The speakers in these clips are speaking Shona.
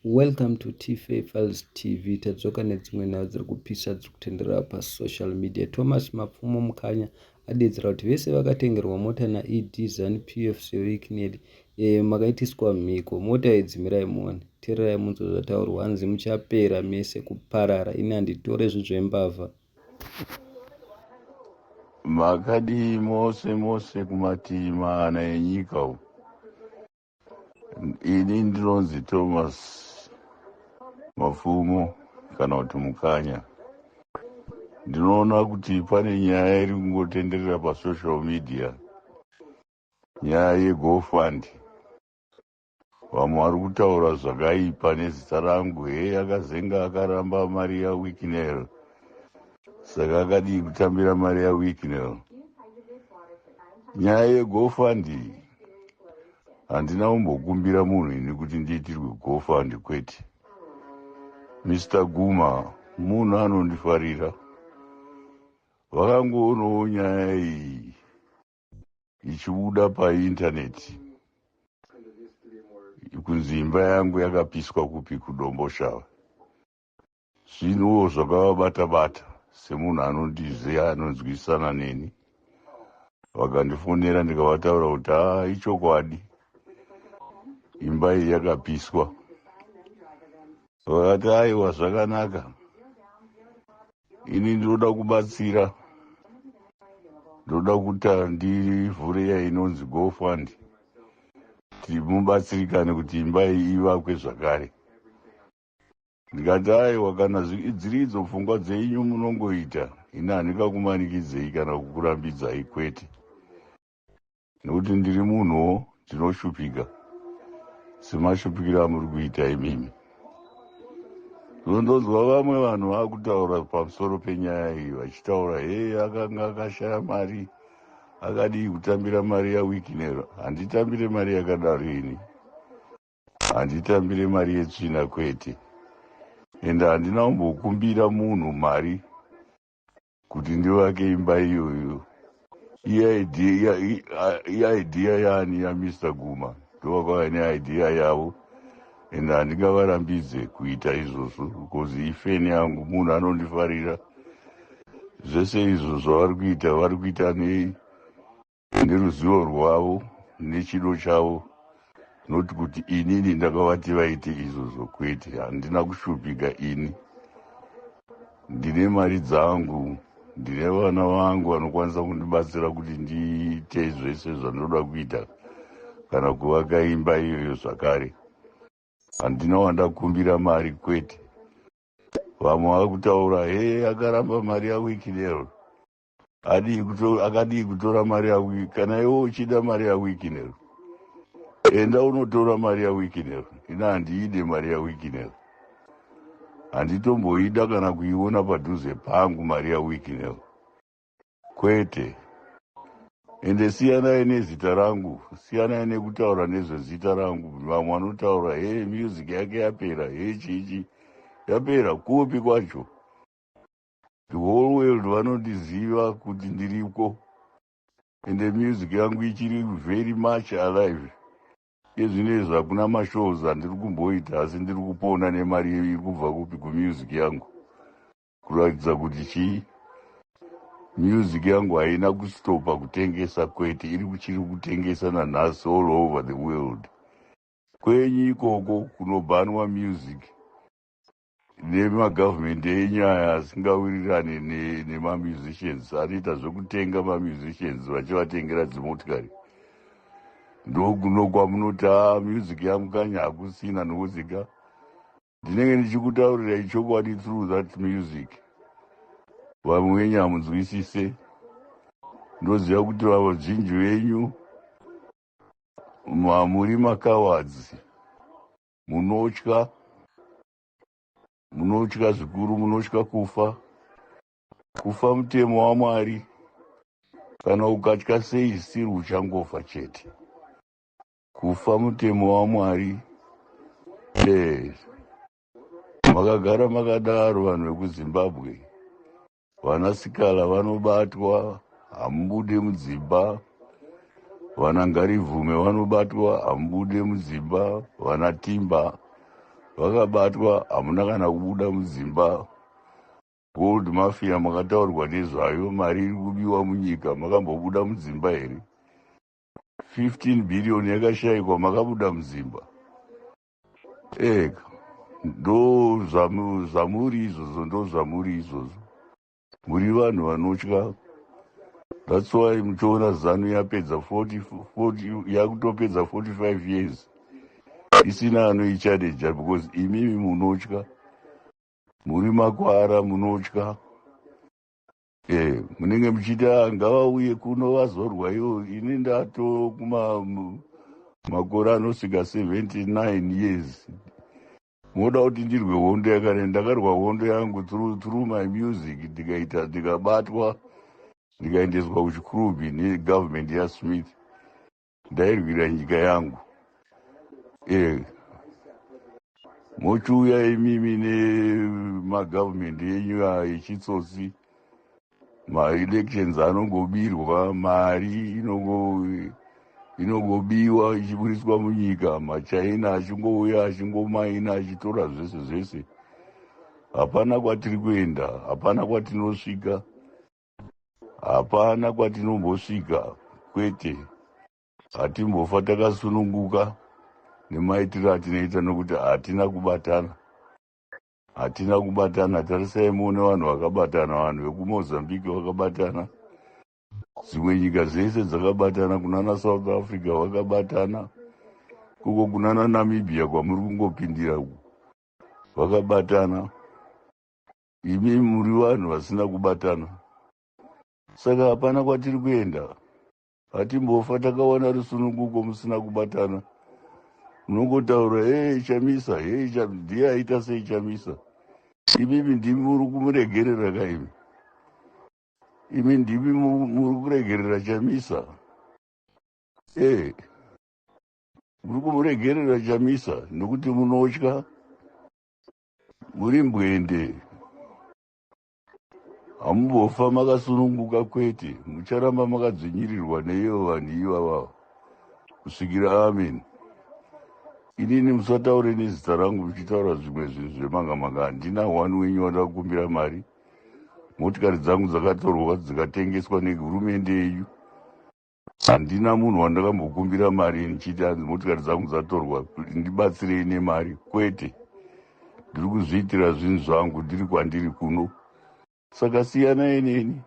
Welcome to TFA Files TV. Tadzoka nedzimwe nhau dziri kupisa dziri kutenderera pasocial media. Thomas Mapfumo Mukanya adedzera kuti vese vakatengerwa mota naED Zanu PF seWicknell makaitiswa mhiko mota idzi mirai muone. Tererai munzwe zvataurwa hanzi muchapera mese kuparara ini handitore zvinhu zvembavha. Makadii mose mose kumativi mana enyika uku. Ini ndinonzi Thomas Mapfumo kana kuti Mukanya. Ndinoona kuti pane nyaya iri kungotenderera pasocial media, nyaya yeGoFund. Vamwe vari kutaura zvakaipa nezita rangu, hei akazenga akaramba mari yaWicknell, saka akadii kutambira mari yaWicknell. Nyaya yeGoFund handina kumbokumbira munhu ini kuti ndiitirwe GoFund kwete. Mr Guma munhu anondifarira. Vakangoonawo nyaya iyi ichibuda paintaneti kunzi imba yangu yakapiswa kupi kuDomboshava. Zvinhuwo zvakavabata bata semunhu anondiziva anonzwisana neni. Vakandifonera ndikavataura kuti haa ichokwadi imba iyi yakapiswa. Vakati aiwa zvakanaka, ini ndinoda kubatsira, ndoda kuti ndivhure iya inonzi GoFund kuti mubatsirikane kuti imba iyi ivakwe zvakare. Ndikati aiwa kana dziri idzo pfungwa dzenyu munongoita, ini handingakumanikidzei kana kukurambidzai kwete, nekuti ndiri munhuwo ndinoshupika semashupikiro amuri kuita imimi. Ndonzwa vamwe vanhu vakutaura pamusoro penyaya iyi vachitaura hei akanga akashaya mari akadii kutambira mari yaWicknell. Handitambire mari yakadaro ini, handitambire mari yetsvina kwete. Ende handina kumbokumbira munhu mari kuti ndivake imba iyoyo. Iidea yani yaMr Guma, ndovakauya neidea yavo ende handingavarambidze kuita izvozvo because ifan yangu, munhu anondifarira. Zvese izvo zvavari kuita vari kuita neruzivo rwavo nechido chavo, noti kuti inini ndakavati vaite izvozvo kwete. Handina kushupika ini, ndine mari dzangu, ndine vana vangu vanokwanisa kundibatsira kuti ndiite zvese zvandinoda kuita kana kuvaka imba iyoyo zvakare. Handina wandakumbira mari kwete. Vamwe vakutaura he akaramba mari yaWicknell, akadii kutora mari yaWicknell. Kana iwe uchida mari yaWicknell enda unotora mari yaWicknell. Ini handiide mari yaWicknell, handitomboida kana kuiona padhuze pangu mari yaWicknell kwete. Ende siyanai nezita rangu, siyanai nekutaura nezvezita rangu. Vamwe vanotaura he music yake yapera, he chichi yapera kupi kwacho. The whole world vanondiziva kuti ndiriko ende music yangu ichiri very much alive. Izvinezvi hakuna mashows andiri kumboita, asi ndiri kupona nemari iri kubva kupi kumusic yangu, kuratidza kuti chii music yangu haina kustopa kutengesa kwete, iri kuchiri kutengesa nanhasi all over the world. Kwenyu ikoko kunobhanwa music nemagavhumendi enyu aya asingawirirani nemamusicians, anoita zvekutenga mamusicians vachivatengera dzimotikari, ndokuno kwamunoti a music yaMukanya hakusina. Nokuti ndinenge ndichikutaurirai chokwadi through that music. Vamwe venyu hamunzwisise, ndoziva kuti vazhinji venyu muri macowards, munotya, munotya zvikuru, munotya kufa. Kufa mutemo waMwari, kana ukatya sei siri uchangofa chete. Kufa mutemo waMwari. Makagara makadaro vanhu vekuZimbabwe, vanasikala vanobatwa hamubude mudzimba, vana Ngarivhume vanobatwa hamubude mudzimba, vana Timba. Vakabatwa hamuna kana kubuda mudzimba. Gold mafia makataurwa nezvayo, mari iri kubiwa munyika, makambobuda mudzimba here? 15 billion yakashayikwa, makabuda mudzimba? Eka, ndo zvamuri izvozvo, ndo zvamuri izvozvo. Muri vanhu vanotya. That's why muchiona ZANU yapedza 40, 40, yakutopedza 45 years isina anoichallenger, because imimi munotya, muri makwara, munotya. Munenge muchiti, ah, ngavauye kuno vazorwa ivo. Ini ndato kuma makore anosvika 79 years, moda kuti ndirwe hondo yakare? Ndakarwa hondo yangu through my music, ndikaita, ndikabatwa, ndikaendeswa kuChikurubi negovernment yaSmith. Ndairwira nyika yangu. Mochiuya imimi nemagavhumendi enyu echitsotsi, maelections anongobirwa, mari inongobiwa ichiburiswa munyika, maChina achingouya achingomaina, achitora zvese zvese. Hapana kwatiri kuenda, hapana kwatinosvika, hapana kwatinombosvika, kwete. Hatimbofa takasununguka nemaitiro atinoita, nokuti hatina kubatana, hatina kubatana. Tarisai muone vanhu vakabatana. Vanhu vekuMozambique vakabatana, dzimwe nyika dzese dzakabatana, kunana South Africa vakabatana, kuko kunana Namibia kwamuri kungopindira uku vakabatana. Imi muri vanhu vasina kubatana, saka hapana kwatiri kuenda. Hatimbofa takawana rusununguko musina kubatana. Munongotaura, "Hei Chamisa, hei." Ndiye aita sei Chamisa? Imimi ndimi muri kumuregerera kaimi. Imi ndimi muri kuregerera Chamisa. Muri kumuregerera Chamisa nokuti munotya, muri mbwende. Hamumbofa makasununguka, kwete. Mucharamba makadzvinyirirwa neivo vanhu ivava kusvikira amen. Inini musataure nezita rangu muchitaura zvimwe zvinhu zvemanga manga. Handina one wenyu wandakakumbira mari. Motikari dzangu dzakatorwa, dzikatengeswa nehurumende yenyu. Handina munhu wandakambokumbira mari ndichiti, "Hanzi motikari dzangu dzatorwa, ndibatsirei nemari." Kwete, ndiri kuzviitira zvinhu zvangu ndiri kwandiri kuno, saka siyanai neni.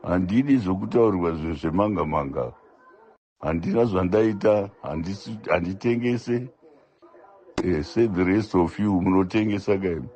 Handidi zvokutaurirwa zvinhu zvemanga manga. Handina zvandaita, handitengese. Say the rest of you munotengesa kaimi.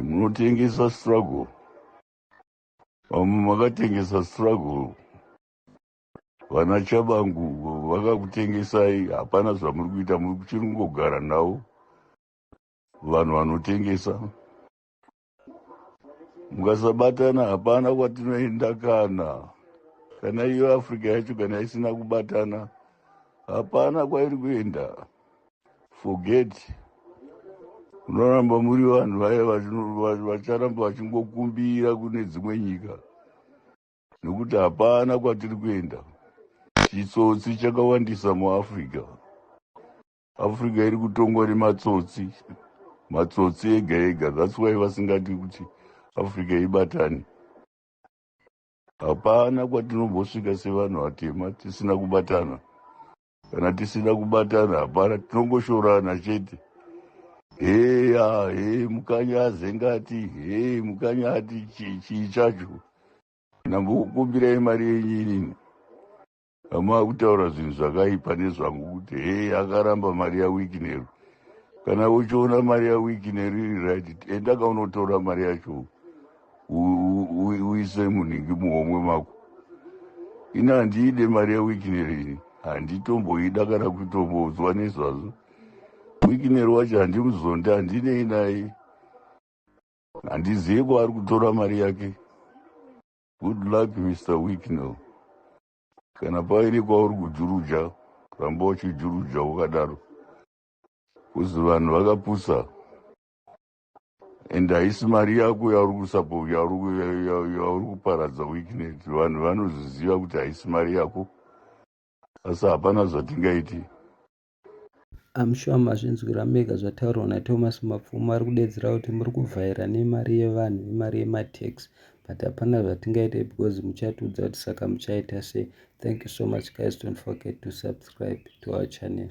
Munotengesa struggle, vamwe makatengesa struggle. Vana Chabangu vakakutengesai, hapana zvamuri kuita, muri kuchiri kungogara navo vanhu vanotengesa. Mukasabatana hapana kwatinoenda. Kana iyo Africa yacho, kana isina kubatana, hapana kwairi kuenda. Forget, munoramba muri vanhu vaya vacharamba vachingokumbira kune dzimwe nyika, nokuti hapana kwatiri kuenda. Chitsotsi chakawandisa muAfrica. Africa iri kutongwa nematsotsi, matsotsi ega ega. That's why vasingadi kuti Africa ibatane. Hapana kwatinombosvika sevanhu vatema tisina kubatana. Kana tisina kubatana, hapana, tinongoshorana chete. Heya, he, Mukanya azengati, he, Mukanya ati chii chacho? Ndambokukumbirai mari yenyu inini? Hamaa kutaura zvinhu zvakaipa nezvangu kuti, "Hei, akaramba mari yaWicknell." Kana uchiona mari yaWicknell iri right, enda kaunotora mari yacho, uise munhingi muhomwe mako. Ini handiide mari yaWicknell, ini handitomboida kana kutombonzwa nezvazvo. Wicknell wacho handimuzondi, handinei naye, handizive kwaari kutora mari yake. Good luck, Mr Wicknell. Kana paine kwauri kujuruja, ramba uchijuruja wakadaro, kuzi vanhu vakapusa. And haisi mari yako yauri kusapo yauri kuparadza, Wicknell. Vanhu vanozviziva kuti haisi mari yako, asi hapana zvatingaiti. I'm sure mazvinzwira mega zvataurwa naThomas Mapfumo. Ari kudedzera kuti muri kuvhaira nemari yevanhu, nemari yematax, but hapana zvatingaite because muchatiudza kuti saka muchaita sei. Thank you so much, guys. Don't forget to subscribe to our channel.